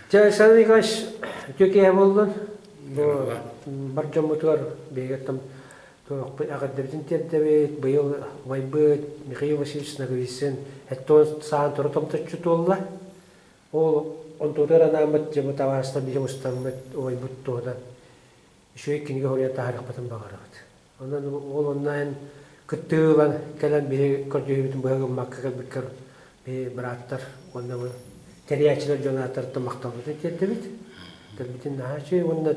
Чэ, Александр Николаевич, үтүө киэһэ буоллун. Бу бар дьоммутугар биһиги эҕэрдэбитин тиэрдэбит. Быйыл убайбыт Михаил Васильевич Ноговицын 70 саан тура томточчу туолла. Ол онтуутугар анааммыт дьэ бу табаарыстар биһи мустаммыт убайбыт туһунан үчүгэй кинигэ суруйан таһаарыахпытын баҕарабыт. Онон ол онно эн кыттыы ылан кэлэн биһи көрдөһүүбүтүн быһа гыммакка кэлбиккэр биһи бырааттар уонна бу тэрийээччилэр дьон ааттарыттан махталбытын тиэрдэбит. Кэлбитин наһаа үчүгэй уонна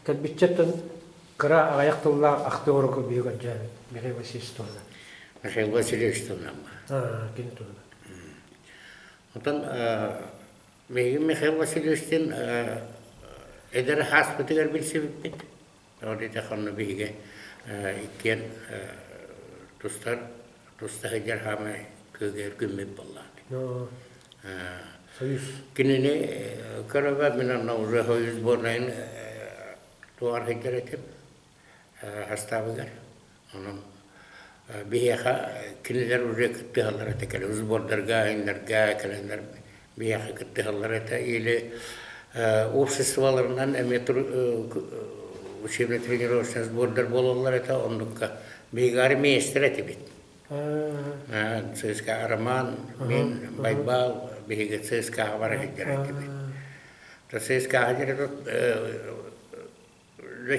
кэлбиччэттэн кыра аҕыйах тыллаах ахтыы оҥорорго биһи көрдөөбүт Михаил Васильевич туһунан. Михаил Васильевич туһунан. Кини туһунан. Оттон биһиги Михаил Васильевичтыын эдэр ааспытыгар билсибиппит. Ол диэтэх онно биһиги иккиэн тустар туста сылдьар хаамай кыыгыйар күммүт буоллаҕа. Союз. Кинини көрөбө мин онно уже союз сборнайын туоҕар сылдьар этим астаабыгар. Онон биһиэхэ кинилэр уже кыттыһаллар этэ кэлэ сбордарга, айаннарга кэлэннэр биһиэхэ кыттыһаллар этэ или обществоларынан эмиэ учебно-тренировочный сбордар буолаллар этэ оннукка биһиги армейстар этибит. ЦСКА Роман, мин Байбал биһиги ЦСКА-ҕа бара сылдьар этибит. ЦСКА-ҕа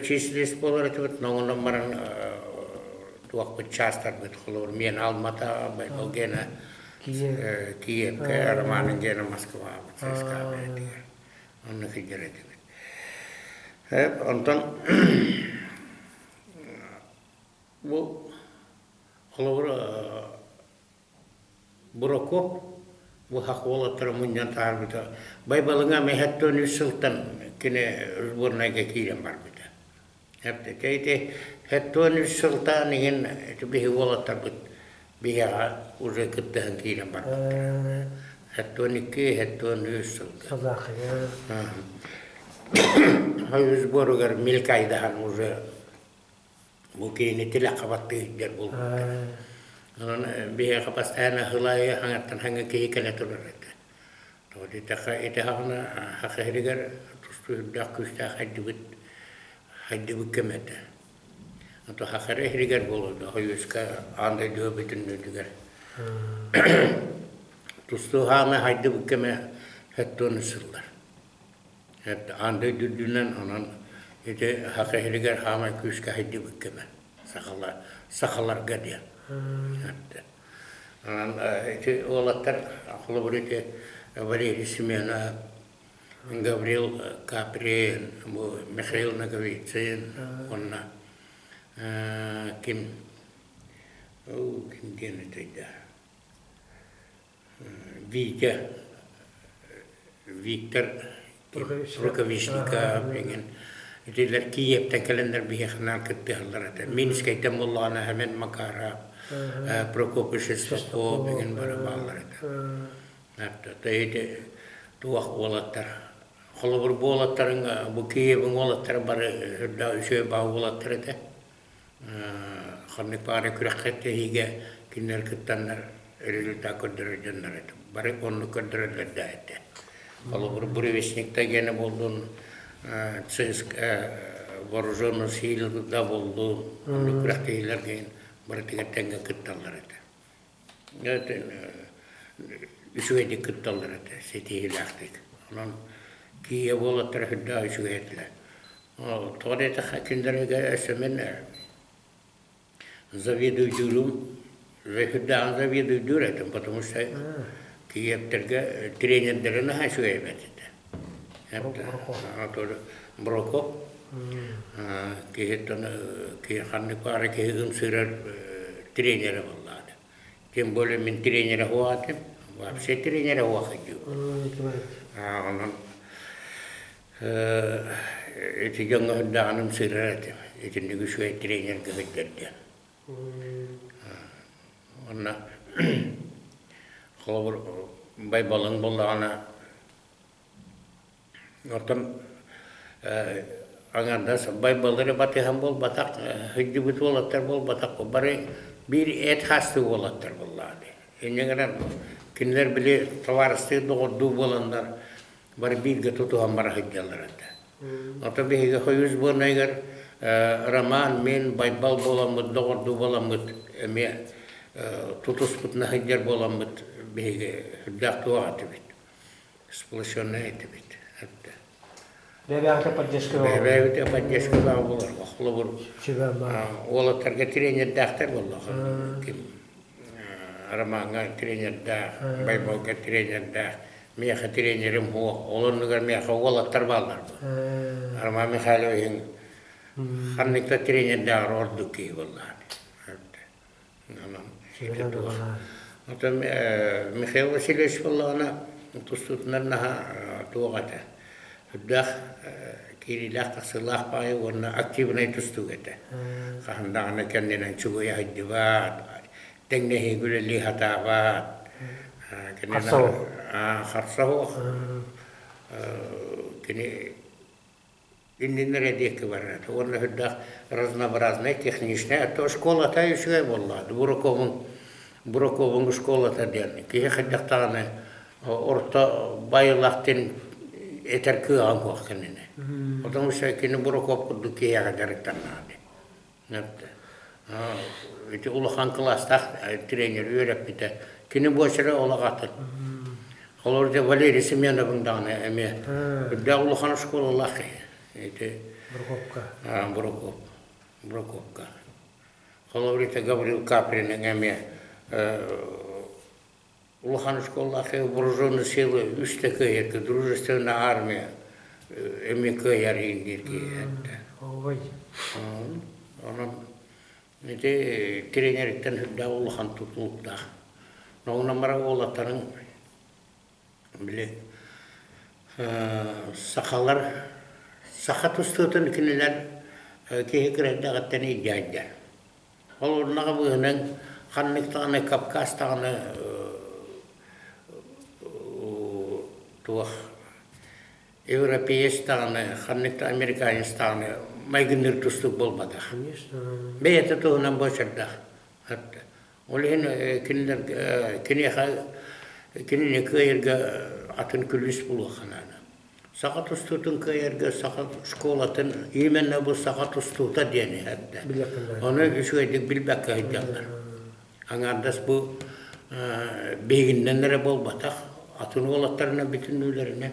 Числис буолар этибит, но онон баран туохпут чаастарбыт холобур миэн Алмата, Байбал гена Киевкэ, Романын гена Москваҕа ЦСКА бэйэтигэр онно сылдьар этибит. Онтон бу холобур Бураков бу хах уолаттары мунньан таһаарбыта. Байбалыҥа мэһэттэн үс сылтан кини сборнайга киирэн барбыта. Эппитэ ити хэттуон үс сылтаан иһин биһи уолаттарбыт биһиэхэ уже кыттыһан киирэн барбыттар. Хэттуон икки, хэттуон үс сылга. Сборугар мелькайдаһан уже Бу киһини тилэххэ баттыы сылдьар буолбуттар. Онон биһиэхэ постоянно сыл аайы хаҥаттан хаҥа киһи кэлэ турар этэ. Тоҕо диэтэххэ ити хаҕына саха сиригэр тустуу сүрдээх күүстээх хайдыбыт хайдыбыт кэмэ этэ. Ото саха эрэ сиригэр буолуо дуо, Хойууска аан дойдуга бүтүннүүтүгэр тустуу хаамай хайдыбыт кэмэ 70 сыллар. Аан дойду үрдүнэн онон ити саха иһигэр хаамай күүскэ сылдьыбыт кэмэ сахалар сахаларга диэн. Онон ити уолаттар холобур ити Валерий Семенов, Гаврил Каприн, бу Михаил Ноговицын уонна ким ким диэн этэй да Витя, Виктор Рукавишников эҥин итилэр Киевтэн кэлэннэр биһиэхэ наан кыттыһаллар этэ. Минскэйтэн буоллаҕына Хэмэн Макаров, Прокопий Шестаков эҥин бары бааллар этэ. Ити туох уолаттар холобур бу уолаттарыҥ бу Киевиҥ уолаттара бары үрдээх үчүгэй баа уолаттар этэ. Ханнык баҕарар күрэххэ тэһиигэ кинилэр кыттаннар результат көрдөрөр дьоннор этэ. Бары оннук көрдөрөллөр да этэ. Холобур, буревестникта гиэнэ буоллун, ЦСК вооруженных сил да буоллун, оннук күрэхтэһиилэр гиэн барытыгар тэҥҥэ кытталлар этэ. Үчүгэйдик кытталлар этэ, ситиһиилээхтик. Онон Киев уолаттара сүрдээх үчүгэй этилэр. Тоҕо диэтэххэ, кинилэргэ өссө мин заведуйдуурум, сүрдээҕин заведуйдуур этим, потому что Киевтэргэ тренердэрэ наһаа үчүгэй эбит этэ. Броков киһи киһи ханнык баара киһи ымсыырар тренерэ буоллаҕа. Тем более мин тренерэ суох вообще тренерэ суох Онон ити дьоҥҥо сырдаҕын ымсыырар этим. Итинник үчүгэй тренергэ сылдьар диэн. Уонна холобур Байбалыҥ буоллаҕына Оттон аҥардас Байбаллары батыһан буолбатах, сылдьыбыт уолаттар буолбатах, бары биир эт хаастыы уолаттар буоллаҕа дии. Инньэ гынан кинилэр били табаарыстыы доҕордуу буоланнар. Бары бииргэ тутуһан бара сылдьаллар этэ. Ото биһиги Союз сборнайыгар Роман, мин, Байбал буоламмыт, доҕордуу буоламмыт эмиэ тутуспутуна сылдьар буоламмыт биһиги сүрдээх туох этибит, сплоченный этибит. Бэйэбэҕитэ поддержка Бэйэбэҕитэ поддержка баар буолар. Холобур, уолаттарга тренердээхтэр буоллаҕа. Ким Ромаҥҥа тренердээх, Байбалга тренердээх, миэхэ тренерим суох, ол оннугар миэхэ уолаттар бааллар. Роман Михайловиһыҥ ханнык да тренердээҕэр ордук киһи буоллаҕа. Оттон Михаил Васильевич буоллаҕына тустуутунан наһаа туох этэ, үрдээх киириилээх-тахсыылаах баайы уонна активнай тустуук этэ. Хаһан даҕаны кэннинэн чугуйа сылдьыбат, тэҥнэһиигэ үлэлии сатаабат. Харса суох. Кини инниннэрэ диэки барар уонна сүрдээх разнообразная техничная а то школата үчүгэй буолла Бураковун Бураковун школата диэн киһи хайдах даҕаны орто байылаах диэн этэр кыаҕа суох кинини потому что кини Бураков курдук киһиэхэ дьарыктаннаҕа дии ити улахан кылаастаах тренер үөрэппитэ кини буочара олох атын Холобур, дьэ Валерий Семеновыҥ даҕаны эмиэ үрдээх улахан оскуолалаах киһи. Ити Прокопка. Прокоп. Прокопка. Холобур, ити Гаврил Каприныҥ эмиэ улахан оскуолалаах киһи вооруженные силы үстэ кыайар, дружественная армия эмиэ кыайар иһин диир киһи этэ. Ой. Онон ити тренериттэн үрдээх улахан тутулуктаах. Онон бара уолаттарыҥ били сахалар саха тустуутун кинилэр киһи кыра эрдэҕиттэн илдьээддэр. Ол урнаҕа быыһынан ханнык даҕаны Кавказ даҕаны туох европеец даҕаны, ханнык да американец даҕаны майгынныыр тустуук буолбатах. Бэйэтэ туһунан буочардаах. Ол иһин кинилэр киниэхэ кинини кыайарга атын күлүүс булуохха наада. Саха тустуутун кыайарга саха школатын именно бу саха тустуута диэн иһэрдэ. Ону үчүгэйдик билбэккэ сылдьаллар. Аҥаардас бу биһигиннэн эрэ буолбатах, атын уолаттарынан бүтүннүүлэринэн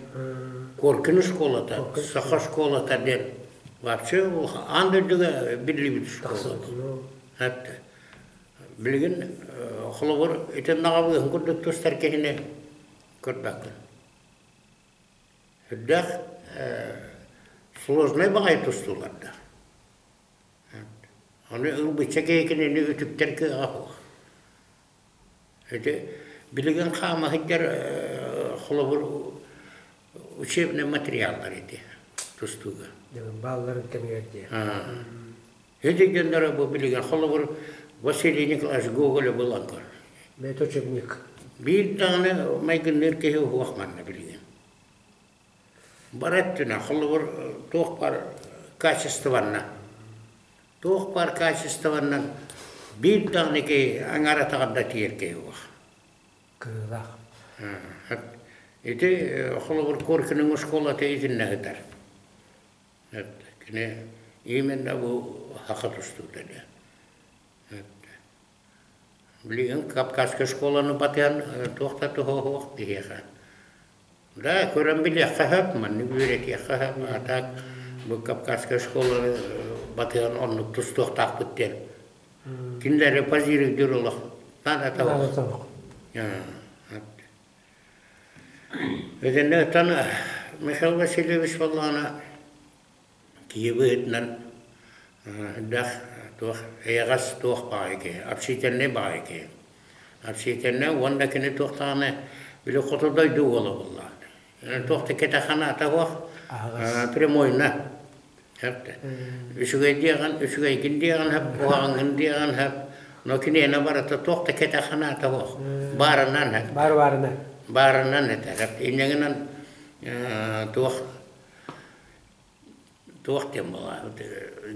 Коркин школата, саха школата диэн вообще аан дойдуга биллибит школа. Билигин холобур итиннэҕэ быыһын курдук тустар киһини көрбөккүн. Үрдээх сложнай баҕайы тустуулардаах. Аны ылбычча киһи кинини үтүктэр кыаҕа суох. Ити билигин хаама сылдьар холобур учебный материаллар ити тустууга. Баалларын кэмигэр дии. Ити дьонноро бу билигин холобур Василий Николаевич Гоголя булан көр. Бэйэтэ учебник. Биир даҕаны майгынныыр киһи уһуох манна билигин. Бар өттүнэн холобур туох бар качестванна туох бар качестваннан биир даҕаны киһи аҥаар атаҕар да тиийэр киһи суох. Кыылаах. Ити холобур Коркиныҥ оскуолата итиннэ сытар. Кини именно бу саха тустуута диэн. Билигин Кавказскай школаны батыһан туох да туһа суох биһиэхэ. Да, көрөн билиэххэ сөп, маннык үөрэтиэххэ сөп, а так бу Кавказскай школаны батыһан оннук тустуохтаахпыт диэн. Кинилэри позируйдуур олох надо того. Итиннэ Михаил Васильевич буоллаҕына киһи быһыытынан элбэх туох эйэҕэс туох баҕайы киһи, общительнай баҕайы киһи. Общительнай уонна кини туох даҕаны били хоту дойду уола буоллаҕа. Туох да кэтэх санаата суох, прямойна. Үчүгэй диэҕин, үчүгэйгин диэҕин сөп, куһаҕаҥҥын диэҕин сөп, но киниэнэ барыта туох да кэтэх санаата суох, баарынан сөп. Баар баарынан. Баарынан этэр. Инньэ гынан туох туох диэн буолаа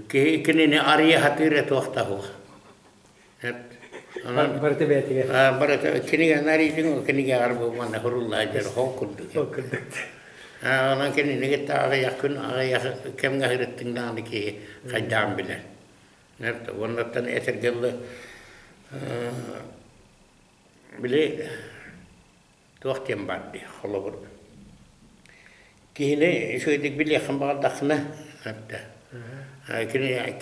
киһи кинини арыйа сатыыра туох да суох. Барыта бэйэтигэр. Барыта кинигэни арыйдыҥ, ол кинигэҕэр бу манна сурулла сылдьар ол курдук. Ол курдук. Онон кинини кытта аҕыйах күн аҕыйах кэмҥэ сырыттыҥ даҕаны киһи хайдаан билэр. Уоннаттан этэргэ дылы били туох диэн баар дии холобур киһини үчүгэйдик билиэххин баҕардаххына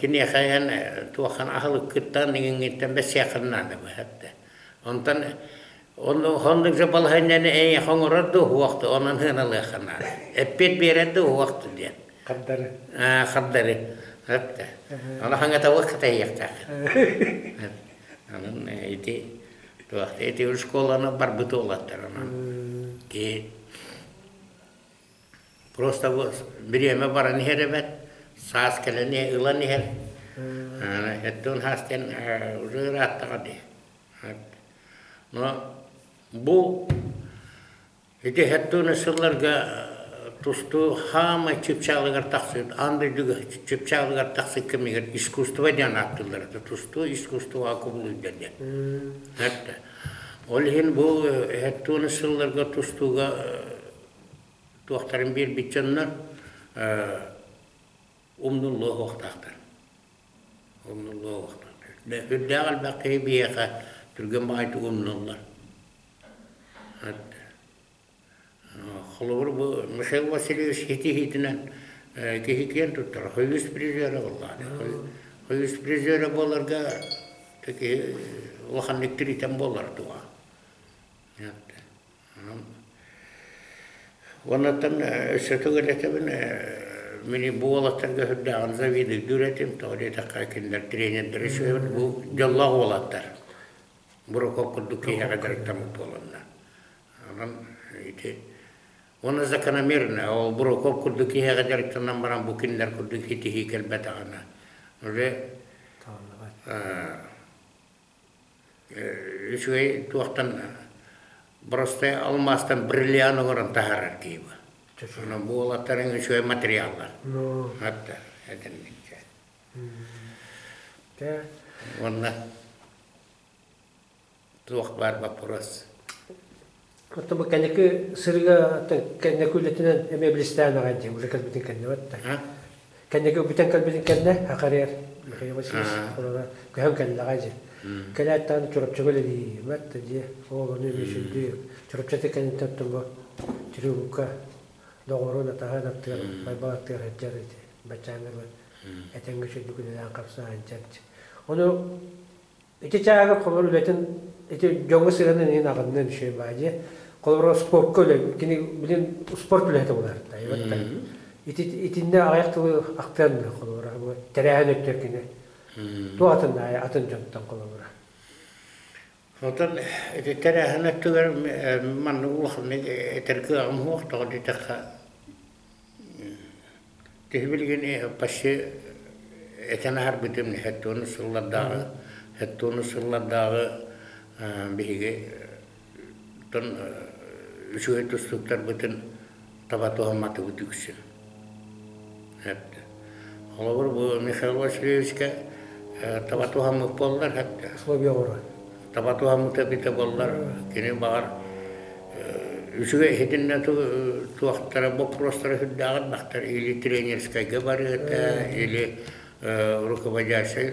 киниэхэ эн туоххан аһылыккыттан иҥиҥҥиттэн бэссиэххин наада быһатта онтон оннук же балаһыанньаны эйиэхэ оҥорор дуу уохту онон сыаналыахха наада эппиэт биэрэр дуу уохту диэн хардары хардары ону хаҥатабыт кэтэһиэхтээх онон ити туох ити школаны барбыт уолаттар онон киһи просто бириэмэ баран иһэр эбэт саас кэлэн ылан иһэр эттон хаастан уже ырааттаҕа дии но бу Ити хэттуна сылларга тустуу хаамай чыпчаалыгар тахсыыт, аан дойдуга чыпчаалыгар тахсыыт кэмигэр искусство диэн ааттыыллар этэ. Тустуу искусствоҕа кубулуйда диэн. Этэ. Ол иһин бу хэттуна сылларга тустууга туохтарын биэрбит дьоннор умнуллуо суохтаахтар. Умнуллуо суохтаахтар. Үрдээх элбэх киһи биһиэхэ түргэн баҕайытык умнуллар. Холобур, бу Михаил Васильевич ситиһиитинэн киһи киэн туттар. Хойус призера буоллаҕа. Хойус призера буоларга киһи улаханнык тиритэн буолар дуо. Уоннаттан өссө төгүл этэбин, мини бу уолаттарга сүрдээҕин завидуйдуур этим, тоҕо диэтэххэ кинилэр тренердэрэ үчүгэй бу дьоллоох уолаттар. Бураков курдук киһиэхэ дьарыктаммыт буоланна. Онон ити уонна закономерно ол Бураков курдук киһиэхэ дьарыктанан баран бу кинилэр курдук ситиһии кэлбэтэҕинэ уже үчүгэй туохтан простой алмаастан бриллиант оҥорон таһаарар киһи бу. Онон бу уолаттарыҥ үчүгэй материаллар. Хатта этинникчэ. Уонна туох баар боппуруос? Оттон бу кэнники сырыыга кэнники үлэтинэн эмиэ билистээн аҕай дии уже кэлбитин кэннэ батта. Кэнники бүтэн кэлбитин кэннэ Хахарыйар Михаил Васильевич холобура көһөн кэллэҕэ дии. Кэлээт даҕаны Чурапчыга үлэлии батта дии. Ол ону эмиэ сүрдүү Чурапчыта кэнниттэн оттон бу Трюкка доҕорун атаһын аттыгар Байбал аттыгар сылдьар ити баччааҥҥа этэҥҥэ үчүгэйдик үлэлээн хапсаан чэрчи. Ону ити чааһыгар холобур үлэтин ити дьоҥҥо сыһыанын иһин аҕыннын үчүгэй баа дии. Холобур спортка үлэ кини билин спорт үлэһитэ буолар Ити итиннэ аҕыйах тылы ахтыан холобура бу тэрээһин өттө кини туох атын атын дьонтон холобура. Оттон ити тэрээһин өттүгэр маннык улаханнык этэр кыаҕым суох тоҕо диэтэххэ Киһи билигин почти этэн аһарбытым хэттуону сыллардааҕы хэттуону сыллардааҕы биһиги тон үчүгэй тустууктарбытын таба туһамматыбыт үксүн. Холобур, бу Михаил Васильевичка таба туһаммыт буоллар Условия оҥорор. Таба туһаммыта эбитэ буоллар, кини баҕар үчүгэй иһитиннэ туохтара боппуруостара сүрдээҕин элбэхтэр или тренерскайга барыата, или руководящай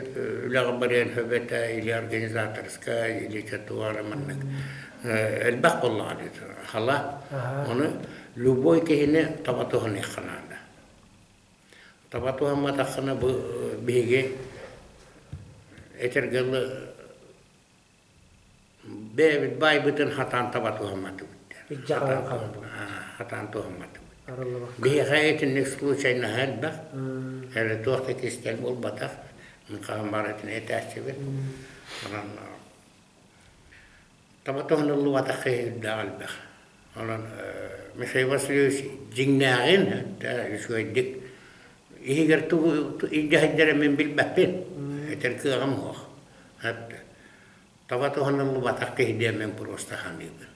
үлэҕэ барыан сөп этэ, или организаторскай, или туора маннык элбэх буоллаҕа дии хала. Ону любой киһини таба туһаныахха наада. Таба туһамматаххына бу биһиги этэргэ дылы бэйэбит баайбытын хатаан таба туһамматыбыт. Хатаан туһамматыбыт. Биһиэхэ итинник случайнаһа элбэх. Эрэ туох да кистэл буолбатах. Хаһан барытын этээччибит. Онон таба туһаныллыбатах киһи үрдээх элбэх. Онон Михаил Васильевич дьиҥнээҕин үчүгэйдик иһигэр тугу илдьэ сылдьарын мин билбэппин. Этэр кыаҕым суох. Таба туһаныллыбатах киһи диэн мин просто саныыбын.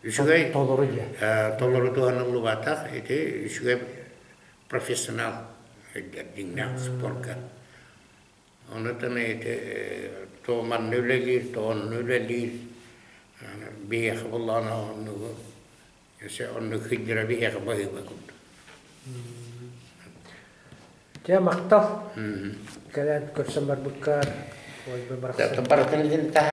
Үчүгэй толору диэн. Толору туһаныллыбатах ити үчүгэй профессионал дьиҥнээх спорка. Онутан ити то манна үлэлиир, то онно үлэлиир. Биһиэхэ буоллаҕына оннугу Өссө оннук сылдьара биһиэхэ баһыыба курдук. Дьэ, махтал. Кэлэн көрсөн барбыккар. Ой, барахсан. Барытын